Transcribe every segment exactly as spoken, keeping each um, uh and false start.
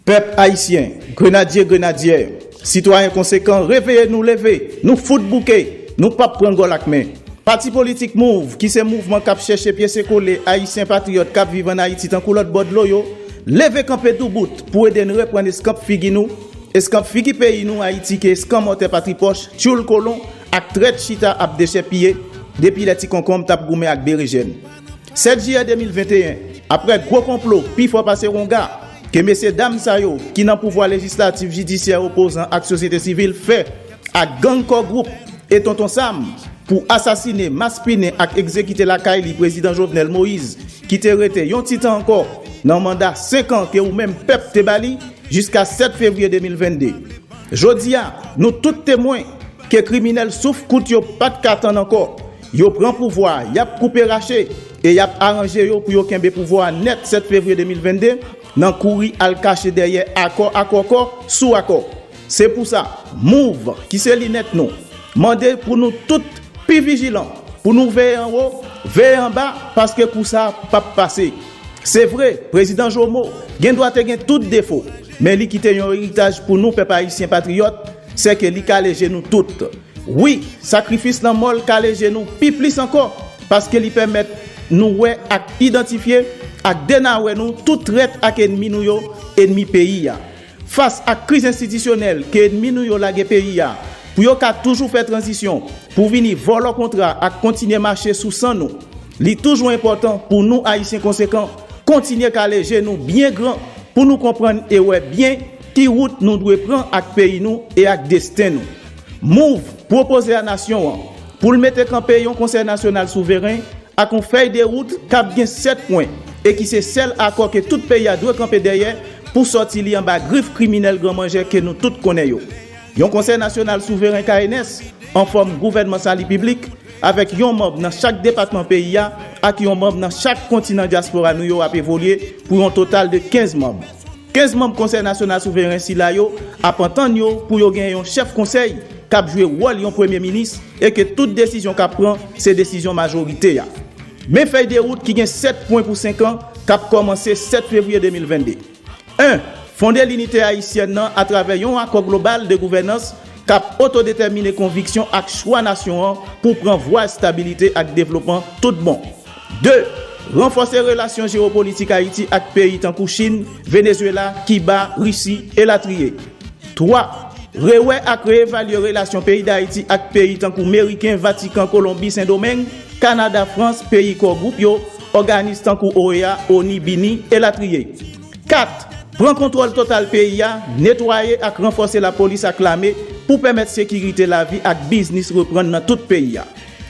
Pèp ayisyen, grenadye, grenadyè, sitwayen konsekan, reveye nou, leve, nou fout bouke, nou p ap pran gòl ak men. Pati politik Move, ki se mouvman k ap chèche pyese kole ayisyen patriyòt k ap viv ann Ayiti tankou lòt bò dlo yo, leve kanpe doubout pou ede n reprann eskanp figi nou, eskanp figi peyi nou Ayiti ke eskanmòtè patripòch, tyoul kolon ak trèt chita ap dechèpiye depi lè ti konkonm t ap goumen ak berejèn. Sèt jiyè de mil venteyen, aprè gwo konplo pi fò pase wonga ke mesye dam sa yo ki nan pouvwa lejislatif, jidisyè, opozan ak sosyete sivil fè ak gang Kò Gwoup e Tonton Sam pou asasinen, maspinen ak egzekite lakay li Prezidan Jovenel Moïse, ki te rete yon ti tan ankò nan manda senk an ke ou menm pèp te ba li jiska sèt fevriye de mil vennde. Jodi a, nou tout temwen ke kriminèl souf kout yo pa t ka tann ankò. Yo pran pouvwa a, y ap koupe rache e y ap aranje yo pou yo kenbe pouvwa a nèt sèt fevriye de mil vennde nan kouri al kache dèyè akò, akò, akò sou akò. Se pou sa, Move, ki se linèt nou, mande pou nou tout pi vijilan, pou nou veye anwo, veye anba, paske kou sa a p ap pase. Se vre, Prezidan Jomo gen dwa te gen tout defo, men li kite yon eritaj pou nou, pèp ayisyen patriyòt, sèke li kale je nou tout. Wi, sakrifis lanmò l kale je nou pi plis ankò, paske li pèmèt nou wè ak idantifye ak denawè nou tout trèt ak ènmi nou yo, ènmi peyi a. Fas ak kriz enstitisyonèl ke ènmi nou yo lage peyi a, pou yo ka toujou fè tranzisyon, pou vini vòlò kontra ak kontinye mache sou san nou, li toujou enpòtan pou nou, Ayisyen konsekan, kontinye kale je nou byen gran pou nou konprann e wè byen ki wout nou dwe pran ak peyi nou e ak desten nou. Move pwopoze a nasyon an pou l mete kanpe yon Konsèy Nasyonal Souveren ak yon fèy de wout k ap gen sèt pwen e ki se sèl akò ke tout peyi a dwe kanpe dèyè pou sòti li anba grif kriminèl granmanjè ke nou tout konnen yo. Yon Konsèy Nasyonal Souveren, K N S, an fòm gouvènman sali piblik, avèk yon manm nan chak depatman peyi a ak yon manm nan chak kontinan dyaspora nou yo ap evolye pou yon total de kenz manm. Kenz manm Konsèy Nasyonal Souveren sila yo ap antann yo pou yo gen yon chèf konsèy k ap jwe wòl yon premye minis e ke tout desizyon k ap pran se desizyon majorite a. Men fèy de wout ki gen sèt pwen pou senk an k ap kòmanse sèt fevriye de mil vennde. En, fonde linite ayisyèn nan atravè yon akò global de gouvènans k ap otodetèmine konviksyon ak chwa nasyon an pou pran vwa estabilite ak devlopman tout bon. De, ranfòse relasyon jewopolitik Ayiti ak peyi tankou Chin, Venezuela, Kiba, Risi, elatriye. Twa, rewè ak reevalye relasyon peyi Dayiti ak peyi tankou Meriken, Vatikan, Kolonbi, Sendomeng, Kanada, Frans, peyi Kò Gwoup yo, òganis tankou O E A, ONI, BINI, elatriye. Kat, pran kontwòl total peyi a, netwaye ak ranfòse lapolis ak lame pou pèmèt sekirite lavi ak biznis reprann nan tout peyi a.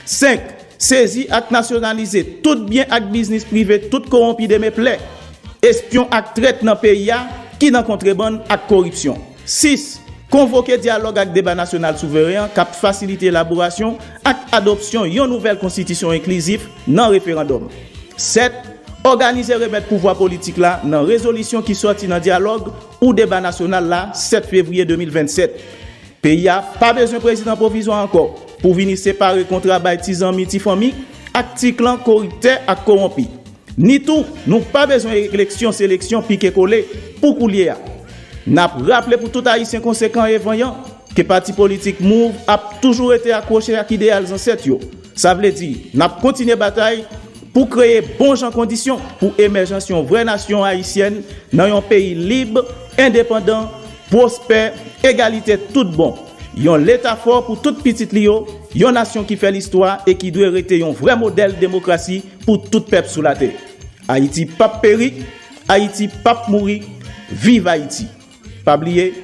Senk, sezi ak nasyonalize tout byen ak biznis prive tout kowonpi demeplè, espyon ak trèt nan peyi a ki nan kontrebann ak koripsyon. Sis, konvoke dyalòg ak deba nasyonal souveren an k ap fasilite elaborasyon ak adopsyon yon nouvèl konstitisyon enklizif nan referandòm. Sèt, òganize remèt pouvwa politik la nan rezolisyon ki sòti nan dyalòg ou deba nasyonal la sèt fevriye de mil vennsèt. Peyi a pa bezwen prezidan pwovizwa ankò pou vini separe kontra bay ti zanmi, ti fanmi ak ti klan koriptè ak kowonpi. Ni tou, nou pa bezwen eleksyon seleksyon pike kole pou koulye a. N ap raple pou tout Ayisyen konsekan e vanyan ke pati politik Move ap toujou rete akwoche ak ideyal zansèt yo. Sa vle di, n ap kontinye batay pou kreye bon jan kondisyon pou emèjans yon vrè nasyon ayisyèn nan yon peyi lib, endepandan, pwospè, egalitè tout bon. Yon Leta fò pou tout pitit li yo, yon nasyon ki fè listwa e ki dwe rete yon vrè modèl demokrasi pou tout pèp sou latè. Ayiti p ap peri, Ayiti p ap mouri, viv Ayiti! Pa bliye,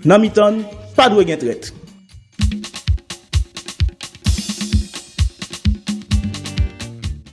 nan mitan n, pa dwe gen trèt.